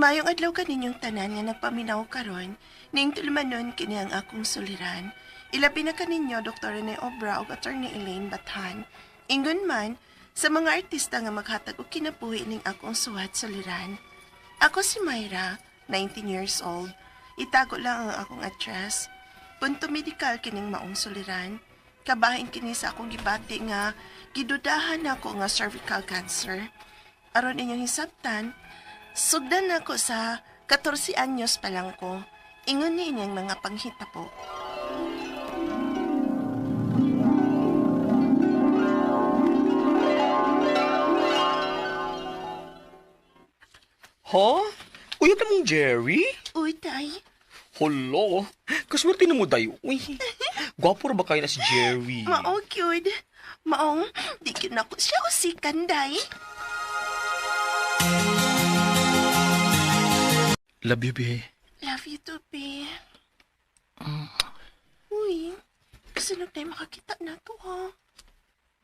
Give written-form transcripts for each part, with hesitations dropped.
Mayong adlaw kaninyong tanan nga nagpaminaw karon, ning tulumanon kini ang akong suliran. Ilabi na kaninyo Dr. Rene Obra ug Attorney Elaine Bathan. Ingon man sa mga artista nga maghatag og kinabuhi ning akong suwat suliran. Ako si Myra, 19 years old. Itago lang ang akong address. Punto medikal kining maong suliran. Kabahin kini sa akong gibati nga gidudahan nako nga cervical cancer. Aron inyong hisabtan, sugdan nako sa 14 anyos pa lang ko. Ingon ni inyong mga panghitabo. Ha? Uyab na mong Jerry? Uy, tay. Holo, kaswerte na mo dayo. Uy, gwapo ra ba kayo na si Jerry? Mao cute. Maong, di gyud nako siya usikan, day. Love you, be. Love you too, be. Uy, kasunod tayo makakita na to, ha?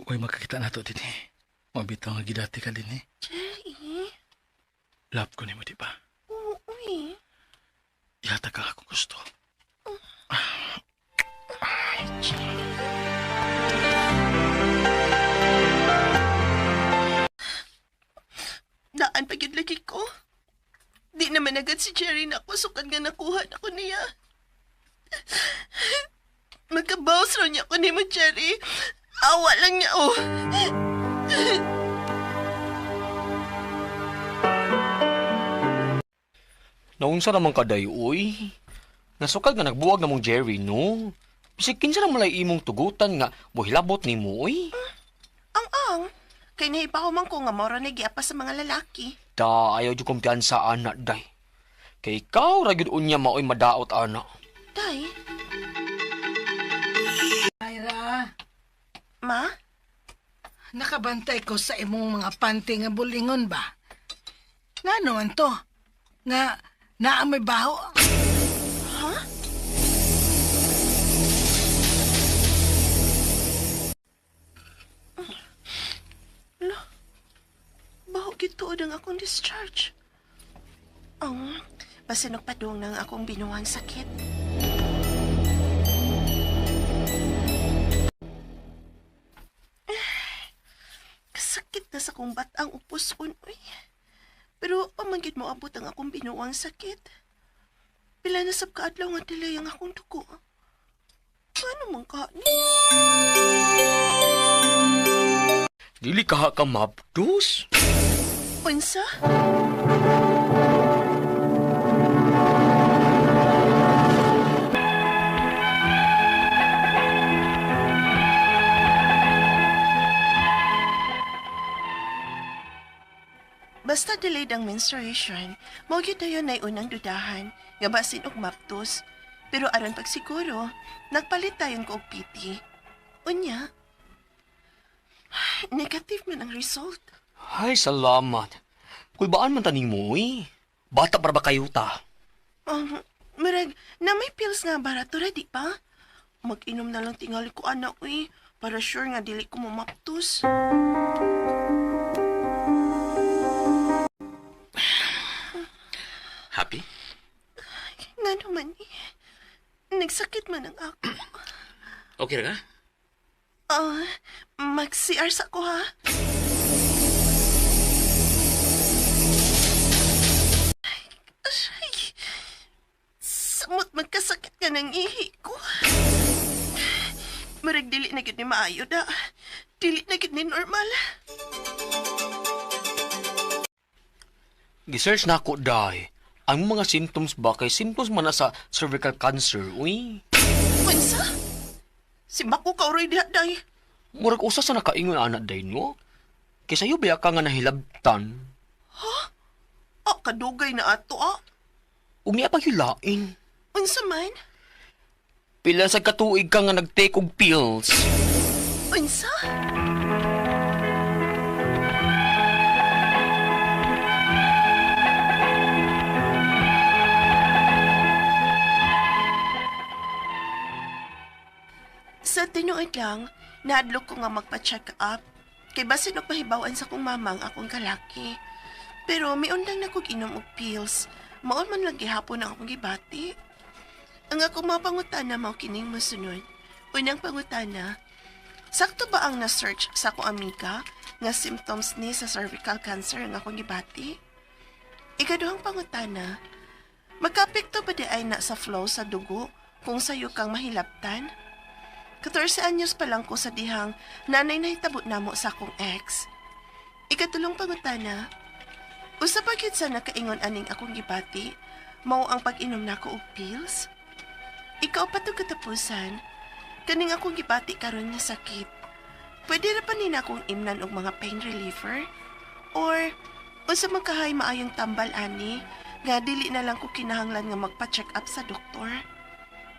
Uy, makakita na to din eh. Mabitaw nga gidati ka din eh. Jerry? Love ko nimo, di ba? Oo, uy. Yata ka akong gusto. Jerry. Daan pa gyud lagi ko. Di naman agad si Jerry na ako sukad nga nakuha na ko niya. Magkabawas raw niya ako ni mo, Jerry. Awa lang niya, oh. Naunsa naman ka dayo, uy. Nasukal nga nagbuwag na mong Jerry, no? Bisig kinsa na malay imong tugutan nga buhilabot ni mo, uy. Ang-ang. Kay nahibaw man ko nga mora na giapa sa mga lalaki. Da, ayaw di kumpiyansa, ana, day. Kay ikaw, ra gyud unya maoy madaot, ana. Day, Myra, ma? nakabantay ko sa imong mga panty nga bulingon ba? Nga naman to? Nga naamoy baho? Ha? Lo, baho gituod ang akong discharge. Ang, basin nagpadung ng akong binuang sakit. Kasakit na sa kong batang upuson, uy. Pero pamanggid mo abot ang akong binuang sakit. Pila na sab kaadlaw nga delay ang akong dugo. Paano man ka ni? Dili ka ka mabdos. Unsa? Basta delayed ang menstruation, mao gyud dayon nay unang dudahan nga basin og maptos. Pero aron pagsiguro, nagpalit tayon ko og PT. Unya, negative man ang result. Ay, salamat. Kulbaan man taning mo, uy. Bata para ba kayo ta? Murag, na may pills nga barato ra, di ba? Mag-inom na lang tingali ko, anak, uy. Para sure nga dili ko mamaptos. Happy? Nga naman, eh. Nagsakit man ang ako. Okay ra ka? Ah, mag-CR sa ko, ha? Ay, samot magkasakit ka ng ihi ko. Murag dili na gyud ni maayo da. Dili na gyud ni normal. Gisearch na ako, day. Ang mga symptoms ba kay symptoms man na sa cervical cancer, uy. Unsa? Si Bako ka oray diha day. Murag usa sa nakaingon ana day, no? Kay sayo ba ka nga nahilabtan? Ah, kadugay na ato ah. Ug niya paghilain. Unsa man? Pila sa katuig ka nga nag-take og pills. Unsa? Sa tinuod lang, nahadlok ko nga magpa-check up. Kay basin og mahibaw-an sa kong mama ang akong kalaki. Pero miundang na kog inom og pills. Mao man lang gihapon ang akong gibati. Ang akong mga pangutana mao kining mosunod. Unang pangutana, sakto ba ang na-search sa akong amiga nga symptoms ni sa cervical cancer ang akong gibati? Ikaduhang pangutana, magkaapekto ba diay na sa flow sa dugo kung sayo kang mahilabtan? 14 anyos pa lang ko sa dihang nanay nahitabo namo sa akong ex. Ikatulong pangutana, usa pa gyud sa nakaingon aning akong gibati, mao ang pag-inom nako og pills? Ikaupat ug katapusan, kaning akong gibati karon nga sakit. Pwede ra pa ni akong imnan og mga pain reliever? Or unsa man kahay maayong tambal ani nga dili na lang ko kinahanglan nga magpa-check up sa doktor?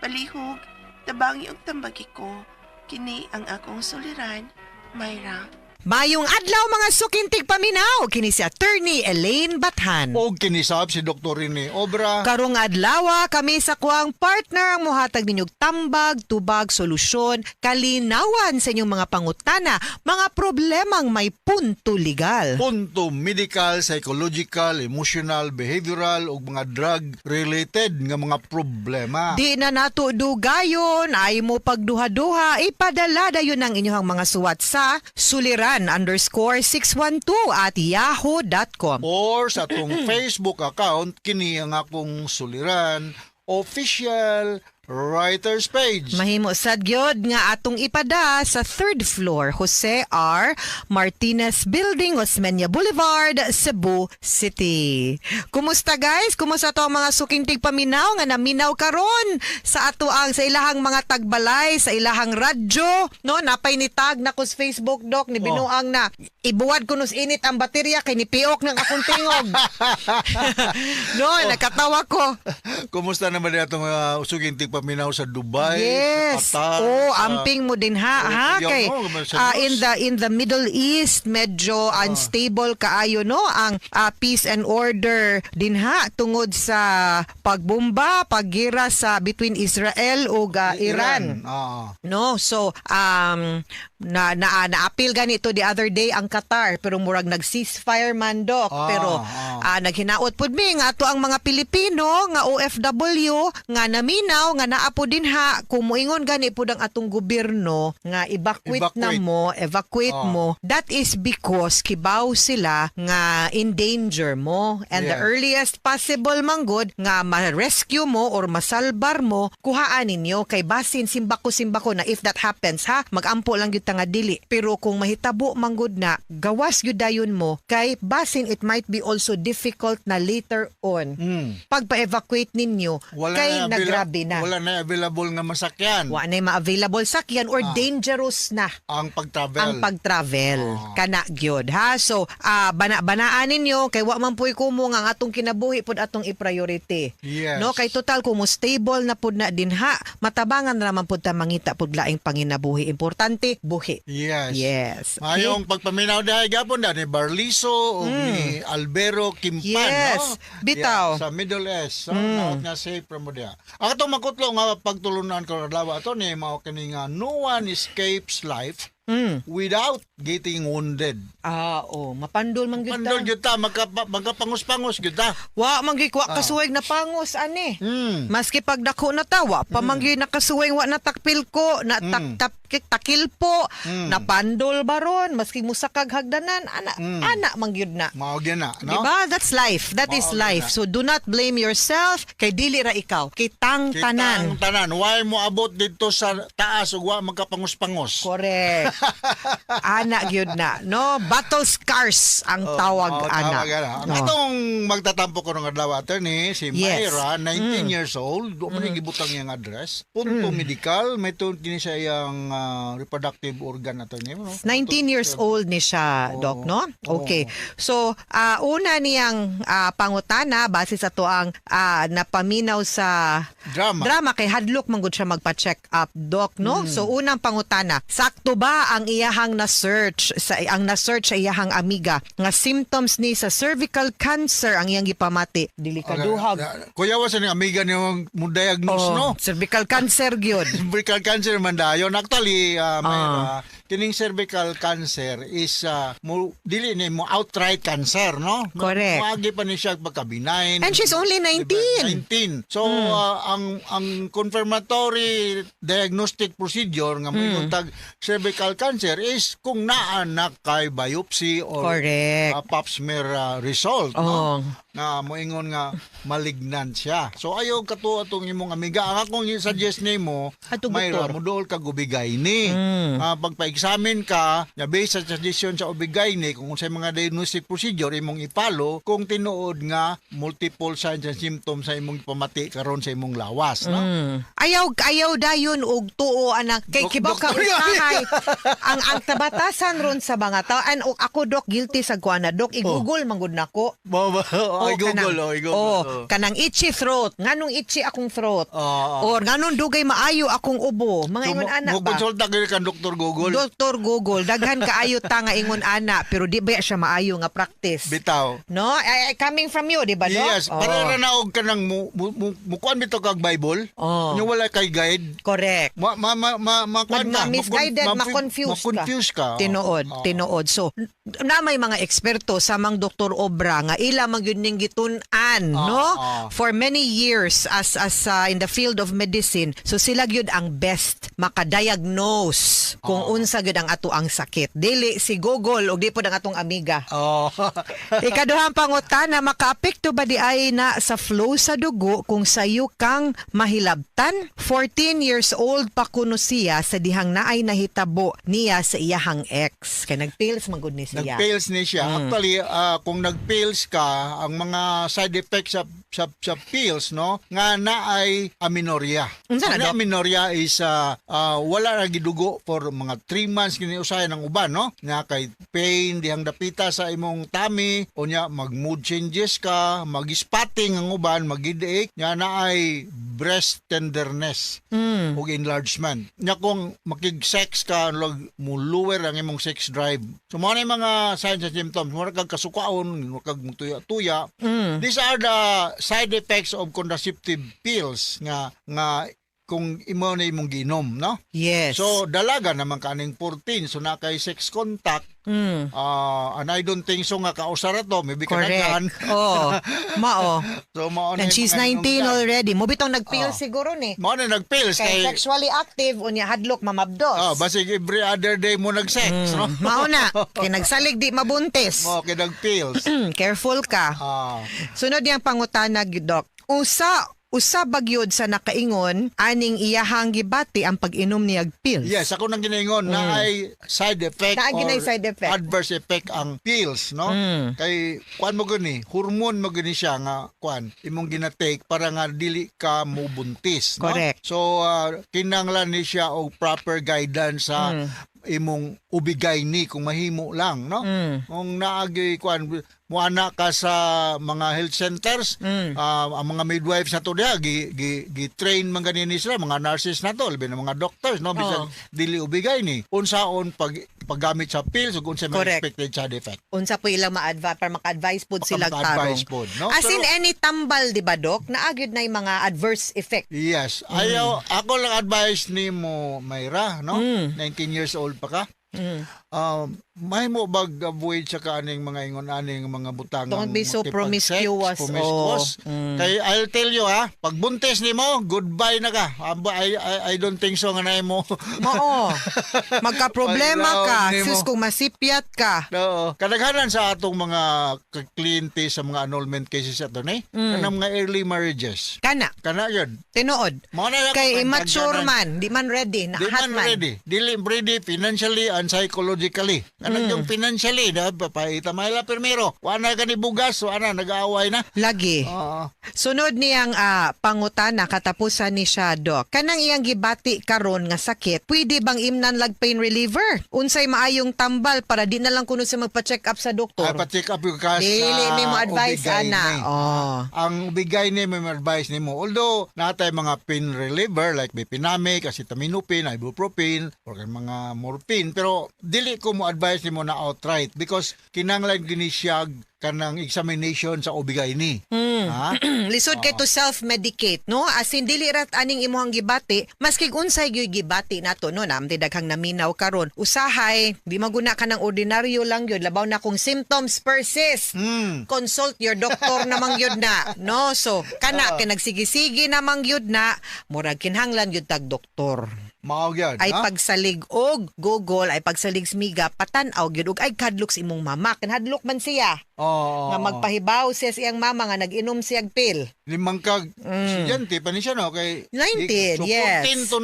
Palihog, tabangi og tambagi ko. Kini ang akong suliran, Myra. Mayong adlaw, mga suking tigpaminaw, kini si Attorney Elaine Bathan. Og kinisab si Dr. Rene Obra. Karong adlaw, kami sa kuang partner ang muhatag ninyong tambag, tubag, solusyon, kalinawan sa inyong mga pangutana, mga problemang may punto legal. Punto medical, psychological, emotional, behavioral ug mga drug related nga mga problema. Di na nato dugayon, ay mo pagduha-duha, ipadala dayon ang inyong mga suwat sa suliran_612@yahoo.com. Or sa atong Facebook account, kini ang akong suliran official writers page. Mahimo sad gyud nga atong ipada sa third floor, Jose R. Martinez Building, Osmeña Boulevard, Cebu City. Kumusta, guys? Kumusta to ang mga suking tigpaminaw nga naminaw karon sa ato ang sa ilahang mga tagbalay, sa ilahang radyo, no? Napay ni tag na kus Facebook, doc, ni binuang na ibuwad kuno init ang baterya kay nipiok ng akong tingog. No, nakatawa ko. Kumusta naman atong mga suking tigpaminaw sa Dubai, sa Qatar? Oh, amping mo din ha, Oh, ha yaw kay mo, sa in news. the Middle East medyo unstable kaayo, no, ang peace and order din ha tungod sa pagbomba, paggira sa between Israel ug Iran. No, so na na naapil ganito the other day ang Qatar pero murag nag ceasefire man, doc, pero naghinaot pud mi nga ato ang mga Pilipino nga OFW nga naminaw nga naa po din ha, kung moingon gani pud ang atong gobyerno nga evacuate na Evacuate. mo, evacuate mo, that is because kibaw sila nga in danger mo and the earliest possible manggod nga ma-rescue mo or masalbar mo, kuhaan ninyo kay basin simbako-simbako na if that happens ha, magampo lang gyud ta nga dili, pero kung mahitabo manggod na, gawas gyud dayon mo kay basin it might be also difficult na later on pagpa-evacuate ninyo Wala kay na nagrabe na. Wala na available nga masakyan. Wa na ma-available sakyan or dangerous na Ang pag-travel. Ang pag-travel. Kana gyud ha. So bana-banaan ninyo kay wa man puy kumo nga ang atong kinabuhi pud atong i-priority. No, kay total kung mo stable na pud na din ha, matabangan na naman pud ta mangita pud laing panginabuhi. Importante buhi. Yes. Okay? Mayong pagpaminaw dihay gapon da ni Barliso o ni Albero Kimpan, Yes. no? Bitaw. Yeah, sa Middle East. So, naot nga safe ra mo diha. Ang atong makutlo nga pagtulunan karon adlaw ato ni mao kini nga no one escapes life without getting wounded. Ah, oh, mapandol man gyud ta. Pandol gyud ta, magkapangus-pangus gyud ta. Wa man gyud wa kasuway na pangos ani. Maski pag dako na ta, wa pa man gyud nakasuway, wa na takpil ko, na tak, tap, takilpo, napandol baron, maski musakag hagdanan, ana ana man gyud na. Mao gyud na, no? Diba? That's life. That is Mao gyud life. na. So do not blame yourself kay dili ra ikaw. Kitang tanan. Kitang tanan. Why mo abot dito sa taas ug wa magkapangus-pangus? Correct. Ana gyud na, no? Battle scars ang tawag Oo, ana. tawag ana. Ang atong magtatampo ko ng adlaw, attorney, si Yes. Myra, 19 years old, wa man gibutang iyang address. Punto medical, may tungod kini sa iyang reproductive organ, attorney, no? 19 years old ni siya, Doc, no? Okay. So, una niyang pangutana base sa tuang napaminaw sa Drama. Drama kay hadlok man gud siya magpa-check up, Doc, no? So, unang pangutana, sakto ba ang iyahang na-search sa ang na-search sa iyahang amiga nga symptoms ni sa cervical cancer ang iyang gipamati? Dili ka duhag. Kuya, wa sa ning amiga niyang mo diagnose, Oh, no? cervical cancer gyud. Cervical cancer man dayon. Actually, Actually, Myra, kining cervical cancer is mo dili ni mo outright cancer, no? Correct. Moagi pa ni siya pagka benign. And she's only 19. Diba? 19. So ang confirmatory diagnostic procedure nga mo tag cervical cancer is kung naa na kay biopsy or pap smear result, Oh. no? Nga moingon nga malignant siya. So ayaw katuo atong imong amiga. Ang akong i-suggest nimo, Atong Mayra, doktor. moduol kag OB-GYN. Pagpa-examine ka, nya based sa suggestion sa OB-GYN kung unsay mga diagnostic procedure imong ipalo kung tinuod nga multiple signs and symptoms sa imong pamati karon sa imong lawas, no? Ayaw ayaw dayon og tuo anak kay kibaw ka doktor. usahay ang tabatasan ron sa mga tao and og ako, dok, guilty sa kuana, dok, i-Google man gud nako. Ay, Oh, Google, oh, i-Google. Oh, Oh. kanang itchy throat, nganong itchy akong throat? Oo. Or nganong dugay maayo akong ubo? Mga So, ingon ana mo ba? konsulta gyud kang Dr. Google. Dr. Google, daghan kaayo ta nga ingon ana, pero di ba siya maayo nga practice? Bitaw. No? Ay, ay, coming from you, di ba, Dok? Yes, Oh. para ra na og kanang mo kuan bitaw kag Bible. Oh. Nya wala kay guide. Correct. Ma ma ma ma, ma, kuan ka, Ma-misguided, ma-confuse ka. Ma-confuse ka. Tinuod, Oo. tinuod. So, na may mga eksperto sa mang Dr. Obra nga ila man gyud ning gitun-an, no? For many years as in the field of medicine. So sila gyud ang best makadiagnose kung unsa gyud ang ato ang sakit. Dili si Google og di pod ang atong amiga. Ikaduhang pangutana, makaapekto ba di ay na sa flow sa dugo kung sayo kang mahilabtan? 14 years old pa kuno siya sa dihang naay nahitabo niya sa iyahang ex. Kay nagpills man gud ni siya. Nag-pills ni siya. Actually, kung nag-pills ka, ang mga side effects sa pills, no, nga na ay amenorrhea. Unsa na, Ang Dok? amenorrhea is wala ra gidugo for mga 3 months kini usahay ng uban, no? Nga kay pain dihang dapita sa imong tummy, unya mag mood changes ka, mag-spotting ang uban, mag-headache, nga na ay breast tenderness ug enlargement. Nya kung makig-sex ka, lag mo lower ang imong sex drive. So mao na yung mga signs and symptoms. Mura kag kasukaon, mura kag mutuya-tuya. These are the side effects of contraceptive pills nga kung imo na imong giinom, no? Yes. So dalaga naman kaning 14, so na kay sex contact. And I don't think so nga kausara to, maybe Correct. kanaghan. Oh, mao. So mao na And yung she's mga 19 inungdan. already. Mo bitong nagpills siguro ni. Mao na nagpills Kay kay sexually active unya hadlok mamabdos. Oh, basig every other day mo nag-sex, no? Mao na. Kay nagsalig di mabuntis. Mo kay nag-pills. Careful ka. Sunod niyang pangutana, Dok. Usa usa bagyod sa nakaingon aning iyahang gibati ang pag-inom niyag pills? Yes, ako nang ginaingon na ay side effect Naa or ginay side effect. Adverse effect ang pills, no? Kay kuan mo gani, hormone mo gani siya nga kuan imong ginatake para nga dili ka mubuntis, no? Correct. So kinahanglan ni siya og proper guidance sa imong OB-GYN kung mahimo lang, no? Kung naagi kuan muana ka sa mga health centers, ang mga midwives na to diha gi train man gani ni sila, mga nurses na to, labi na mga doctors, no, bisag dili OB-GYN unsaon pag paggamit sa pills ug unsa may expected side effect. Unsa po ilang ma-advise para maka-advise pod Baka sila maka-advise tarong. pod, no? As in Pero- any tambal, di ba, Dok? Naagyod na yung mga adverse effect. Yes. Ayaw, ako lang advice nimo, Mayra, no? 19 years old pa ka. Mahimo bag avoid sa kaaning mga ingon aning mga butang? Don't be so promiscuous. Promiscuous. Oh. Kay I'll tell you ha, pag buntis nimo, goodbye na ka. I don't think so nga na mo. Mao. Magka-problema ka. Paglaon nimo. Sus, kung masipyat ka. Oo. Kadaghanan sa atong mga kliyente sa mga annulment cases ato ni, kanang mga early marriages. Kana. Kana yun. Tinuod. Mao na ako Kay immature pagdagdanan. man, di man ready, Di na-hot man man. ready. Dili ready financially and psychologically. Kanang yung financially, da papaita mahila primero. Wa na gani bugas, wa na nag-aaway na. Lagi. Oo. Sunod niyang pangutana, katapusan ni siya, Dok. Kanang iyang gibati karon nga sakit, pwede bang imnan lag pain reliever? Unsay maayong tambal para di na lang kuno sa magpa-check up sa doktor? Ay, pa-check up yung ka sa Dili may mo advice OB-GYN. ana. Oh. Ang OB-GYN may advice nimo. Although natay mga pain reliever like mefenamic, acetaminophen, ibuprofen, or kay mga morphine, pero Pero dili ko mo advise nimo na outright because kinahanglan gini siya kanang examination sa OB-GYN. Ha? Lisod kay to self-medicate, no? As in, dili rat aning imuhang gibati, maski unsay gyud gibati nato, no? Naam daghang naminaw karon. Usahay, di maguna ka ng ordinaryo lang yun. Labaw na kung symptoms persist. Consult your doctor namang yun na, no? So, kana kay nagsigisigi namang yun na, murag kinahanglan yun tag doktor. Mao gyud, Ay ha? pagsalig og Google, ay pagsalig smiga, patan-aw gyud og ay kadlok sa imong mama. Kanhadlok man siya. Nga magpahibaw siya sa iyang mama nga nag-inom siya og pill. Limang kag estudyante pa ni siya, no, kay 19, so yes. 14 to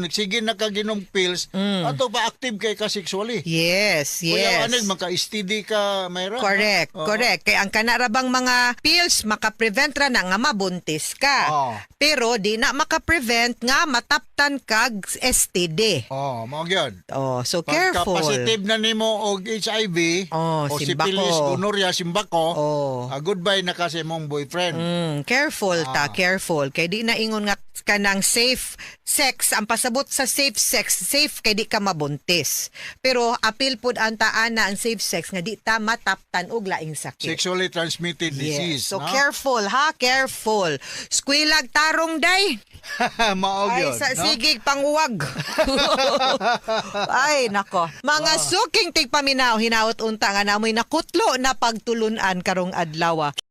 19 sige na ka ginom pills ato pa active kay ka sexually. Kuya anig maka-STD ka, Mayra. Correct, Oo. correct. Kay ang kanarabang mga pills maka-prevent ra na nga mabuntis ka. Pero di na maka-prevent nga mataptan kag STD. Oh, mao gyud. Oh, so Pagka careful. positive na nimo og HIV Oh, o simbako. syphilis, gonorrhea, simbako, goodbye na ka sa imong boyfriend. Careful ta, careful. Kay di na ingon nga kanang safe sex, ang pasabot sa safe sex, safe kay di ka mabuntis. Pero apil pud ang taana ang safe sex nga di ta mataptan og laing sakit. Sexually transmitted disease. Yes. So no? careful ha, careful. Squilag tarong day. Mao Ay, gyud, sa no? sigig panguwag. Ay, nako. Mga suking tigpaminaw, hinaot unta nga namoy nakutlo na pagtulunan karong adlaw.